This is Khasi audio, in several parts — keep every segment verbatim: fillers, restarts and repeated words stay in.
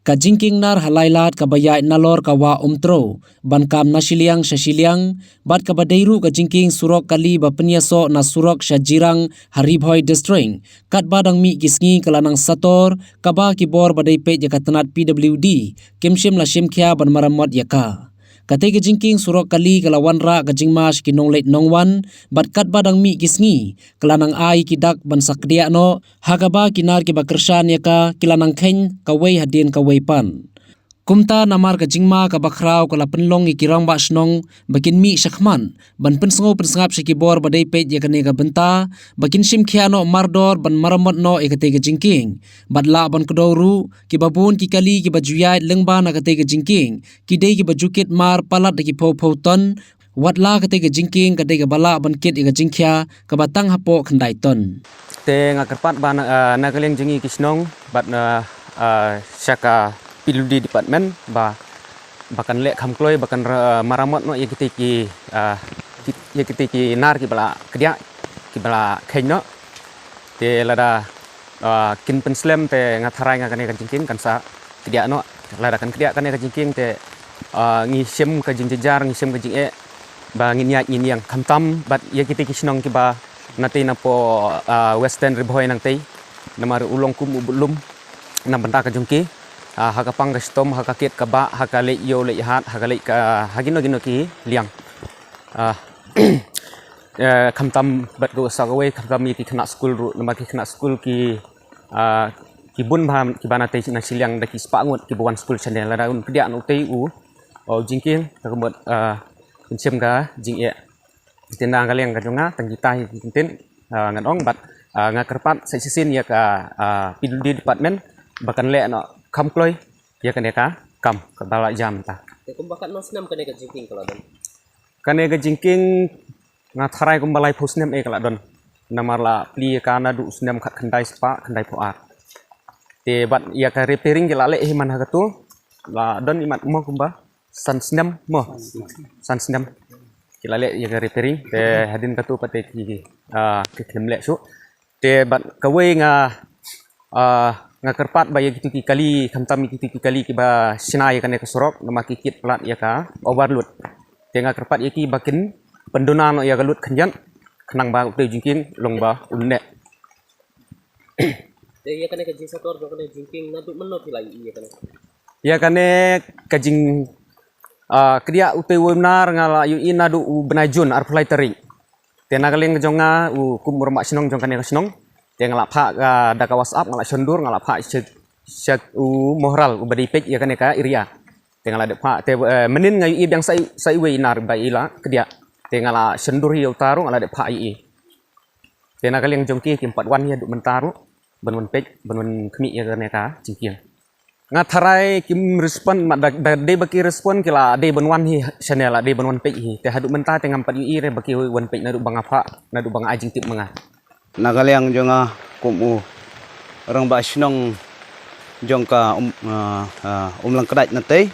Ka jingkieng nar ha Lailad kaba ïaid nalor ka wah Umtro ban kam na shiliang sha shiliang, bad kaba dei ruh ka jingkieng surok kali ba pynïasoh na surok sha Jirang ha Ri Bhoi District, katba dang mih ki sngi ka la nang sator, kaba ki bor ba dei peit ïa ka tnat P W D kim shym la shim khia ban maramot ïa ka. Katei ka jingkieng surok kali ka la wanrah ka jingma sha ki nongleit nongwan, bad katba dang mih ki sngi ka la nang ai ki dak ban sa kdiah noh, ha kaba ki nar kiba kyrshan ïa ka ki la nang kheiñ kawei hadien kawei pat. Kumta namar ka jingma kaba khraw ka la pynlong ïa ki rangbah shnong ba kin mih shakhmat ban pynsngew pynsngap sha ki bor ba dei peit ïa kane ka bynta, ba kin shim khia noh mardor ban maramot noh ïa katei ka jingkieng. Bad lah ban kdew ruh, kiba bun ki kali kiba ju ïaid lyngba na katei ka jingkieng ki dei kiba ju kit mar palat da ki phew phew ton, wat la katei ka jingkieng ka dei kaba lah ban kit ïa ka jingkhia kaba tang hapoh khyndai ton. Te nga kyrpad ba na, ah, na ka liang jong ngi ki shnong bad na, ah, sha ka P W D department ba, ba kan leh kham kloi ba kan ra-, maramot noh ïa kitei ki, ah, ki, ïa kitei ki nar kiba la kdiah, kiba la kheiñ noh. Te lada, ah, kin pynslem te nga tharai nga kane ka jingkieng kan sa kdiah noh. Lada kan kdiah kane ka jingkieng te, ah, ngi shem ka jingjynjar, ngi shem ka jingeh ba ngin ïaid ngin ïeng, khamtam bad ïa kitei ki shnong kiba natei napoh, ah, Western Ri Bhoi nangtei. Namar u long kum u budlum na bynta ka jong ki. Ah, ha ka pang ka shitom, ha ka kit ka bah, ha ka leit ïew leit hat, ha ka leit ka, ha kino kino ki liang. Ah, eh, khamtam bad ka u sa kawei, khamtam ïa ki khynnah skul ruh, namar ki khynnah skul ki, ah, ki bun bha kiba natei na shiliang da ki spah ngut kiba wan skul shane. Lada un kdiah noh utei u, u jingkieng, ka mut, ah, pynshem ka jingeh. Te na ka liang ka jong nga tang kita hi ki ktien, ah, ngan ong bad, ah, nga kyrpad sa shisien ïa ka, ah, P W D department ba kan leh noh kham kloi ïa kane ka kam kaba la jia mynta. Te kumba katno snem kane ka jingkieng ka la don? Kane ka jingkieng nga tharai kumba laiphew snem eh ka la don. Namar la plie ïa ka naduh snem khatkhyndai spah khyndaiphew ar. Te bad ïa ka repairing ki la leh hi man ha katu la don imat mo kumba san snem mo. San snem. Ki la leh ïa ka repairing. Te hadien katu pat te ki, ah, ki khlem leh shuh. Te bad kawei nga, ah, nga kyrpad ba ïa kitu ki kali, khamtam ïa kitu ki kali kiba shna ïa kane ka surok, namar ki kit palat ïa ka overload. Te nga kyrpad ïa ki ba kin pynduna noh ïa ka load khyndiat, khnang ba utei u jingkieng long ba un neh. Te ïa kane ka jingsator jong kane ka jingkieng naduh mynno phi la ïohi ïa kane? Ïa kane ka jing, ah, kdiah utei u webinar nga la ïohi naduh u bnai Jun arphew lai tarik. Te na ka liang jong nga u kum u rangbah shnong jong kane ka shnong. Te nga la phah, ah, da ka WhatsApp nga la shon dur nga la phah sha, sha u Mohral uba dei peit ïa kane ka area. Te nga la dep phah te, eh, mynnin nga ïohi biang sa i, sa iwei i nar ba i la kdiah. Te nga la shon dur ïa uta ruh nga la dep phah ïa i. Te na ka liang jong ki kim pat wan ïa haduh mynta ruh ban wan peit, ban wan khmih ïa kane ka jingkieng. Nga tharai kim respond, ma da, da dei ba ki respond ki la dei ban wan hi shane, la dei ban wan peit hi. Te haduh mynta te ngam pat ïohi re ba ki wan peit naduh ba nga phah, naduh ba nga ai jingtip ma nga. Na ka liang jong nga kum u rangbah shnong jong ka um, ah, ah, Umlangkdait natei.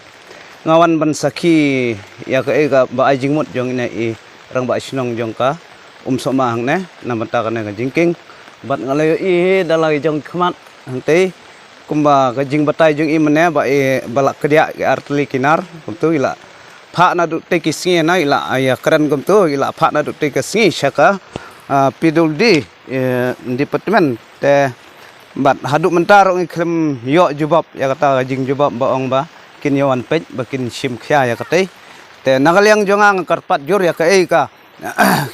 Nga wan ban sakhi ïa kaei kaba ai jingmut jong ine i rangbah shnong jong ka Umsohma hangne, na bynta kane ka jingkieng. Bad nga la ïohi da la ki jong khmat hangtei. Kumba ka jingbatai jong i mynne ba i ba la kdiah ki artylli ki nar, kumtu i la phah naduh tei ki sngi na i la ïa kren kumtu, i la phah naduh tei ki sngi sha ka, ah, P W D, eh, department. Te bad haduh mynta ruh ngi khlem ïoh jubab ïa kata ka jingjubab ba ong ba kin ïa wan peit ba kin shim khia ïa katei. Te na ka liang jong nga nga kyrpad jur ïa kaei ka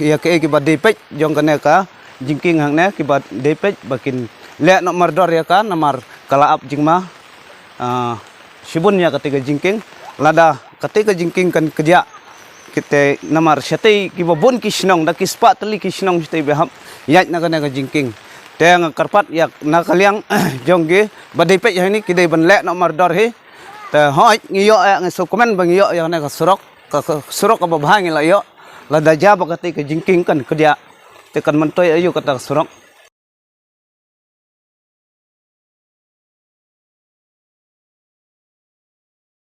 ïa kaei kiba dei peit jong kane ka jingkieng hangne kiba dei peit ba kin leh noh mardor ïa ka namar ka la ap jingma, ah, shibun ïa katei ka jingkieng. Lada katei ka jingkieng kan kdiah, kite namar shatei kiba bun ki shnong da ki spah tylli ki shnong shatei ba hap ïaid na kane ka jingkieng. Te nga kyrpad ïa na ka liang jong kiba dei peit hangne ki dei ban leh noh mardor hi. Te hooid ngi ïoh ïa ngi sngewkmen ba ngi ïoh ïa kane ka surok. Ka, ka surok kaba bha ngi la ïoh. Lada jia ba katei ka jingkieng kan kdiah, te kan myntoi aïu kata ka surok?